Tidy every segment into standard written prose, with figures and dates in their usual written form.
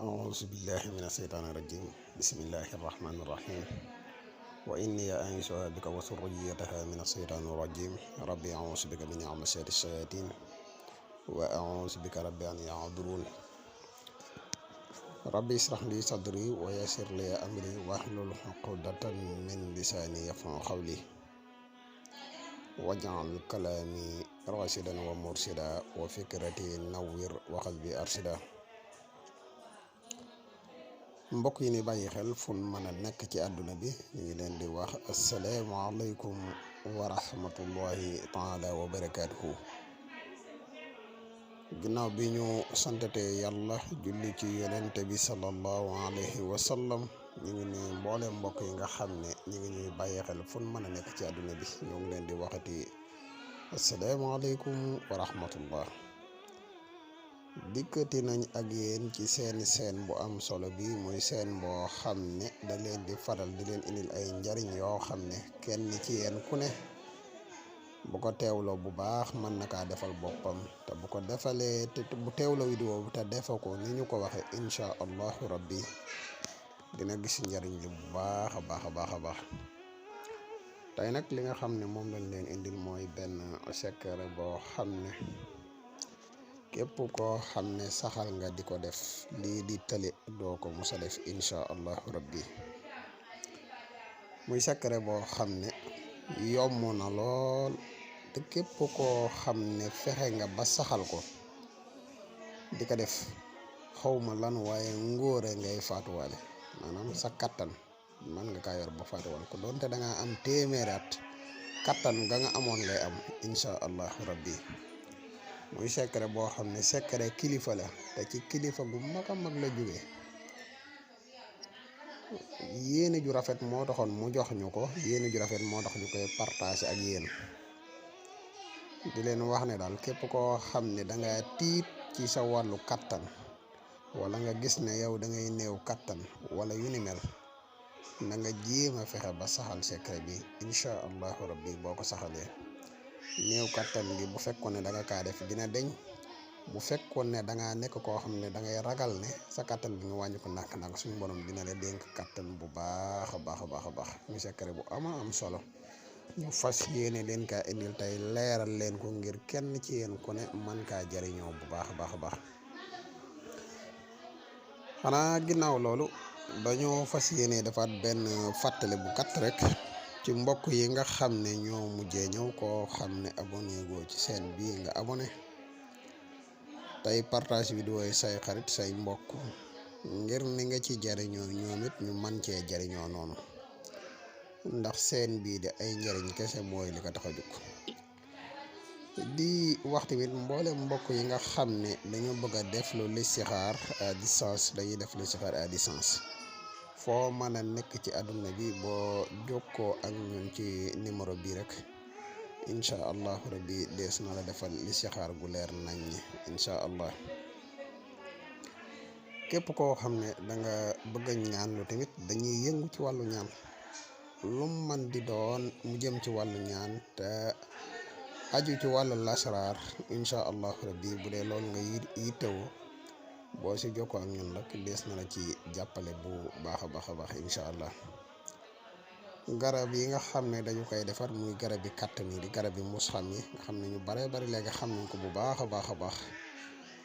أعوذ بالله من الشيطان الرجيم بسم الله الرحمن الرحيم وإني أعيذها بك وذريتها من الشيطان الرجيم ربي أعوذ بك من همزات الشياطين وأعوذ بك ربي أن يحضرون ربي اشرح لي صدري ويسر لي أمري واحلل عقدة من لساني يفقهوا قولي واجعل كلامي راشدا ومرشدا وفكرتي نوّر وقلبي أرشدا. mbokk yi ni bàyyi xel fun mën a nekk ci àdduna bi ñu ngi leen di wax asalaamaaleykum wa rahmatullahi taala wa barakaatuhu. ginnaaw bi ñu santate yàlla julli ci yonente bi sallallahu alayhi wa sallam ñu ngi ni mboolem mbokk yi nga xam ne ñu ngi ñuy bàyyi xel fun mën a nekk ci àdduna bi ñoo ngi leen di waxati asalaamaaleykum wa rahmatullah. dikkati nañ ak yéen ci seen bu am solo bi muy seen boo xam ne da leen di faral di leen indil ay njariñ yoo xam ne kenn ci yéen ku ne bu ko teewloo bu baax mën na kaa defal boppam te bu ko defalee te bu teewloo vidéo bi te defa ko ni ñu ko waxe incha allahu rabbi dina gis njariñ li bu baax a baax tey nag li nga xam ne moom lañ leen indil mooy benn secret boo xam ne képp koo xam ne saxal nga di ko def lii di tële doo ko musa def incha allahu rabbi. muy secret boo xam ne yomb na lool te képp koo xam ne fexe nga ba saxal ko di ko def xawma lan waaye ngóore ngay faatuwaale maanaam sa kattan man nga kaa yor ba faatuwaale ko doonte da nga am téeméeri at kattan nga amoon ngay am incha allahu rabbi. muy secret boo xam ne secret kilifa la te ci kilifa gu mag a mag la jóge yéene ju rafet moo taxoon mu jox ñu ko yéene ju rafet moo tax ñu koy partage ak yéen di leen wax ne daal képp koo xam ne danga tiit ci sa wàllu kattan wala nga gis ne yow da ngay néew kattan wala yu ni mel na nga jéem a fexe ba saxal secret bi incha allahu rabbi. boo ko saxalee néew kattan gi bu fekkoon ne da nga kaa def dina deñ bu fekkoon ne da ngaa nekk koo xam ne da ngay ragal ne sa kattan bi nga wàññi ko nàkk suñu borom dina la dénk kattan bu baax a baax ñu secret bu am solo ñu fas yéene leen kaa indil tey leeral leen ko ngir kenn ci yéen ku ne man kaa jariñoo bu baax a baax xanaa ginnaaw loolu dañoo fas yéene defaat benn fàttale bu gàtt rek ci mbokk yi nga xam ne ñoo mujjee ñëw koo xam ne abonné goo ci seen bii nga abonné tey partage vidéo yi say xarit say mbokk ngir ni nga ci jariñoo ñoom it ñu man cee jariñoo noonu ndax seen bii de ay njariñ kese mooy li ko tax a jóg. di wax tamit mboolem mbokk yi nga xam ne dañu bëgg a def lu listixaar à distance dañuy def listixaar à distance foo mën a nekk ci àdduna bi boo jokkoo ak ñun ci numéro bi rek incha allahu rabbi dees na la defal listixaar gu leer nañ ñi incha allah. képp koo xam ne da nga bëgg a ñaan lu tamit dañuy yëngu ci wàllu ñaan lum man di doon mu jëm ci wàllu ñaan te aju ci wàllu lasraar incha allahu rabbi bu dee loolu nga yittewoo boo si jokkoo ak ñun rek dees na la ci jàppale bu baax a baax incha allah. garab yi nga xam ne dañu koy defar muy garab yi kàttan yi di garab yi mus xam yi nga xam ne ñu bare bari léegi xam nañ ko bu baax a baax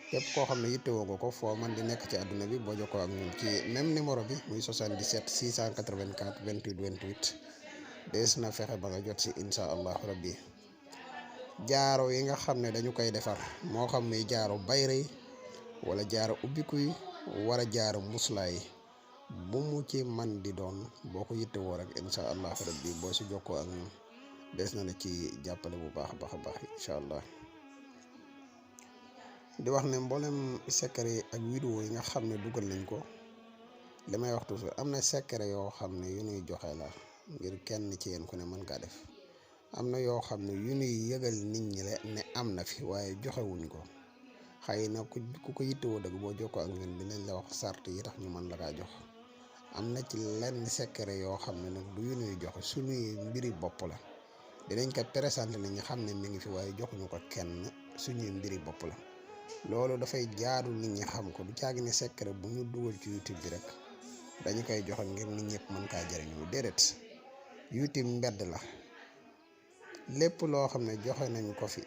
képp koo xam ne yittewoo nga ko foo man di nekk ci àdduna bi boo jokkoo ak ñun ci même numéro bi muy 77 684 28 28 dees na fexe ba nga jot si incha allahu rabbi. jaaro yi nga xam ne dañu koy defar moo xam muy jaaro bayre yi wala jaaro ubbiku yi wala jaaro muslaay bu mu ci man di doon boo ko yittewoo rek incha allahu rabbi boo si jokkoo ak ñun des na la ci jàppale bu baax a baax incha allah. di wax ne mboolem secret ak vidéo yi nga xam ne dugal nañ ko li may wax toujours am na secret yoo xam ne yu ñuy joxe la ngir kenn ci yéen ku ne mën kaa def am na yoo xam ne yu ñuy yëgal nit ñi la ne am na fi waaye joxewuñ ko xëy na ku ko yittewoo dëgg boo jokkoo ak ñun dinañ la wax sart yi tax ñu mën la kaa jox. am na ci lenn secret yoo xam ne nag du yu ñuy joxe suñuy mbiri bopp la dinañ ko présenté nit ñi xam ne mi ngi fi waaye joxuñu ko kenn suñuy mbiri bopp la loolu dafay jaadu nit ñi xam ko. Du caagi ne secret bu ñu dugal ci YouTube bi rek dañu koy joxe ngir nit ñëpp mën kaa jëriñoo déedéet. YouTube mbedd la, lépp loo xam ne joxe nañu ko fi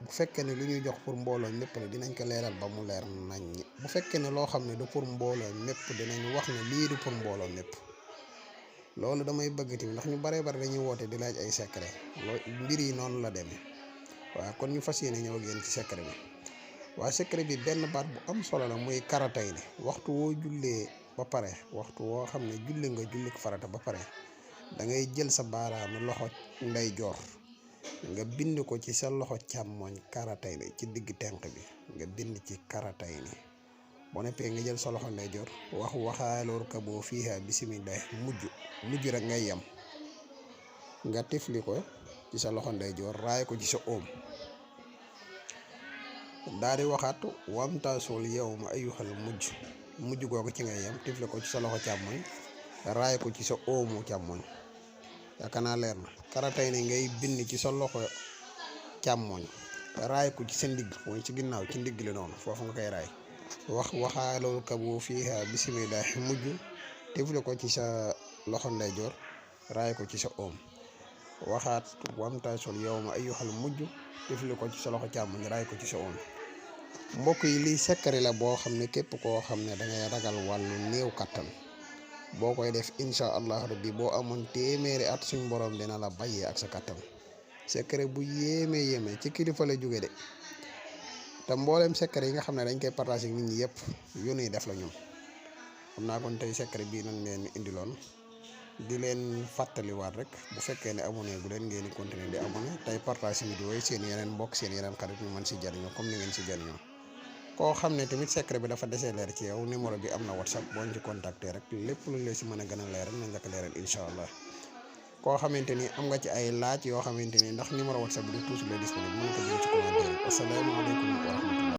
bu fekkee ne lu ñuy jox pour mbooloo mépp la dinañ ko leeral ba mu leer naññ. bu fekkee ne loo xam ne du pour mbooloo mépp dinañ wax ne lii du pour mbooloo mépp. loolu damay bëgg tamit ndax ñu baree bari dañuy woote di laaj ay secret mbir yi noonu la demee. waaw kon ñu fas yéene ñëw ak yéen ci secret bi. waa secret bi benn baat bu am solo la muy karatay ni waxtu woo jullee ba pare, waxtu woo xam ne julli nga julli ko farata ba pare, da ngay jël sa baaraamu loxo ndeyjoor nga bind ko ci sa loxo càmmoñ karatay ni ci digg tenq bi nga bind ci karatay ni. boo neppee nga jël sa loxo ndeyjoor wax waxaaloor ka boo fiiha bisimilah mujj rek ngay yem nga tifli ko ci sa loxo ndeyjoor raay ko ci sa oom. daal di waxaat wamtaasul yawma ayyuhal mujj googu ci ngay yem tifli ko ci sa loxo càmmoñ raay ko ci sa oomu càmmoñ. yaakaar naa leer na. karatay ni ngay bind ci sa loxo càmmoñ raay ko ci sa ndigg mooy ci ginnaaw ci ndigg li noonu foofu nga koy raay wax waxaaloolu kabu fiiha bisimilah mujj tifli ko ci sa loxo ndeyjoor raay ko ci sa oom. waxaat wamtaasul yawma ayyuhal mujj tifli ko ci sa loxo càmmoñ raay ko ci sa oom. mbokk yi lii secret la boo xam ne képp koo xam ne dangay ragal wàllu néew kattan boo koy def incha allah rabbi boo amoon téeméeri at suñ borom dina la bàyyee ak sa kattan. secret bu yéeme ci kilifa la jóge de te mboolem secret yi nga xam ne dañ koy partager nit ñi yëpp yu nuy def la ñoom. xam naa kon tey secret bii nañ leen indiloon di leen fàttaliwaat rek bu fekkee ne abonné bu leen ngeen di continuer di abonné tey partage vidéo yi seen yeneen mbokk seen yeneen xarit ñu mën si jariñoo comme ni ngeen si jariñoo. koo xam ne tamit secret bi dafa desee leer ci yow numéro bi am na whatsapp boo ñu ci contacter rek lépp luñ la si mën a gën a leeral nañ la ko leeral incha allah. koo xamante ni am nga ci ay laaj yoo xamante ni ndax numéro whatsapp bi du toujours la disponible mën ko jël ci commentaire. asalaamaaleykum wa rahmatullah.